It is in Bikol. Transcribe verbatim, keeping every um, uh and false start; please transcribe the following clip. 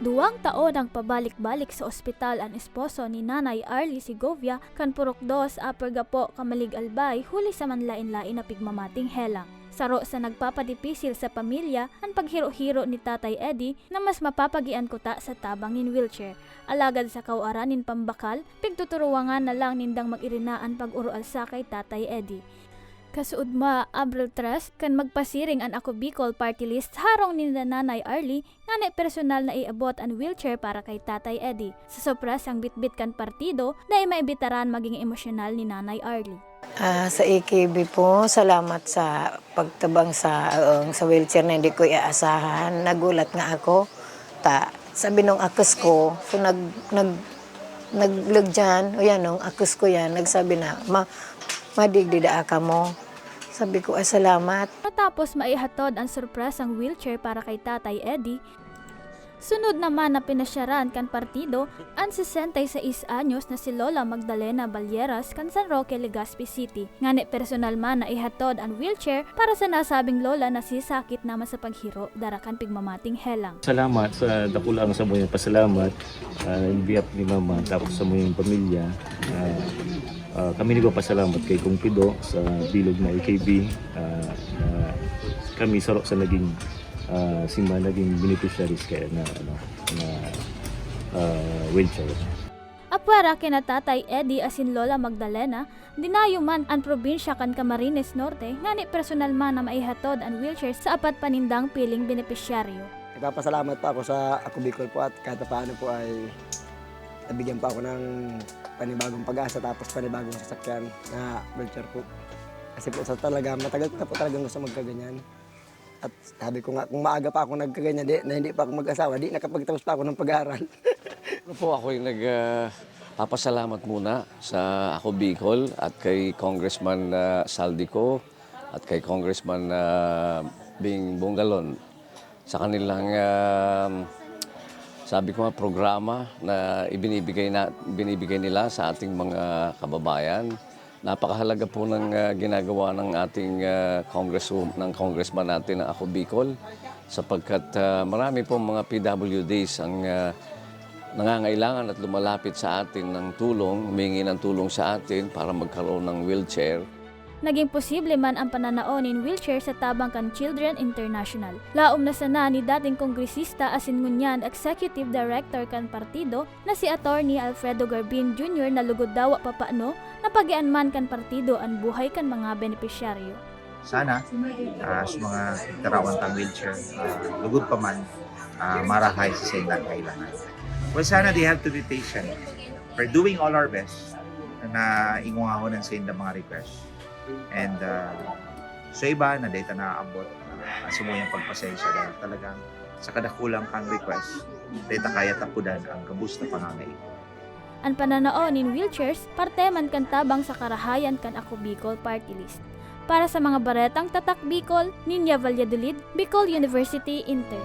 Duwang taon nang pabalik-balik sa ospital an esposo ni Nanay Arlie Segovia kan Purok Dos, Upper Gapo, Camalig, Albay, huli sa manlaen-laen na pigmamating helang. Saro sa nagpapadipisil sa pamilya an paghiro-hiro ni Tatay Eddie na mas mapapagian kuta sa tabang nin wheelchair. Alagad sa kawaran nin pambakal, pigtuturuwangan na lang nindang mag-irina an pag-urualsa kay Tatay Eddie. Kasuodma, Abril tres, kan magpasiring an Ako Bicol Party List harong ninda Nanay Arlie, ngani personal na iabot an wheelchair para kay Tatay Eddie. Sa sorpresang bitbit kan partido, dai maibitaran magin emosyonal ni Nanay Arlie. Ah, sa A K B po, salamat sa pagtabang sa, ah, sa wheelchair na hindi ko iaasahan. Nagulat nga ako. Ta, sabi nung akos ko, so nag, nag, naglagyan, o yan, nung akos ko yan, nagsabi na, "Ma, madigdi daa kamo." Sabi ko, "Ay, salamat." Matapos maihatod ang sorpresang wheelchair para kay Tatay Eddie, sunod naman na pinasyaran kan partido an sesenta y seis anyos na si Lola Magdalena Balyeras kan San Roque, Legazpi City. Ngani personal man na ihatod an wheelchair para sa nasabing lola na sisakit naman sa paghiro dara kan pigmamating helang. Salamat sa dakula nga samuyang pasalamat, ah, in behalf ni Mama, tapos sa samuyang pamilya. Ah, ah, kami nagpapasalamat kay Kong Pido sa bilog na A K B. Ah, ah, kami saro sa naging, ah, simba, naging beneficiaries kaya na, ano, na, ah, wheelchair. Apwera kina Tatay Eddie asin Lola Magdalena, dinayo man an probinsya kan Camarines Norte, ngani personal man na maihatod an wheelchair sa apat pa nindang piling benepisyaryo. Nagpapasalamat po ako sa Ako Bicol po at kahit paano po ay nabigyan po ako ng panibagong pag-asa tapos panibagong sasakyan na wheelchair po. Kasi po sa talaga, matagal ko na po talagang gusto magkaganyan. At sabi ko nga, kung maaga pa ako nagkaganyan, di, na hindi pa ako mag-asawa, di nakapagtapos pa ako ng pag-aaral. Ano po, ako'y nag, ah, papasalamat muna sa Ako Bicol at kay Congressman, ah, Zaldy Co at kay Congressman, ah, Bing Bongalon sa kanilang, ah, sabi ko nga, programa na ibinibigay na, binibigay nila sa ating mga kababayan. Napakahalaga po ng, ah, ginagawa ng ating, ah, congresswo-, ng congressman natin na Ako Bicol, sapagkat, ah, marami pong mga P W Ds ang, ah, nangangailangan at lumalapit sa atin ng tulong, humingi ng tulong sa atin para magkaroon ng wheelchair. Naging posible man ang pananao nin wheelchair sa tabang kan Children International. Laom na sana ni dating kongresista asin ngunyan executive director kan partido na si Attorney Alfredo Garbin Junior na lugod dawa papano napagian man kan partido an buhay kan mga benepisyaryo. Sana, ah, sa mga nagtarawan tang wheelchair, ah, lugod pa man, ah, marahay sa saindang kailangan. Well, sana they have to be patient. We're doing all our best na ingungahon ang saindang mga request. And, ah, sa iba na data naaabot, ah, ang samuyang pagpasensya dahil talagang sa kadakulang kang request, data kaya tapudan ang gabos na pangangaipo. An pananao nin wheelchairs, parte man kan tabang sa karahayan kan Ako Bicol Party List. Para sa mga baretang Tatak Bicol, Ninya Valladolid, Bicol University Intern.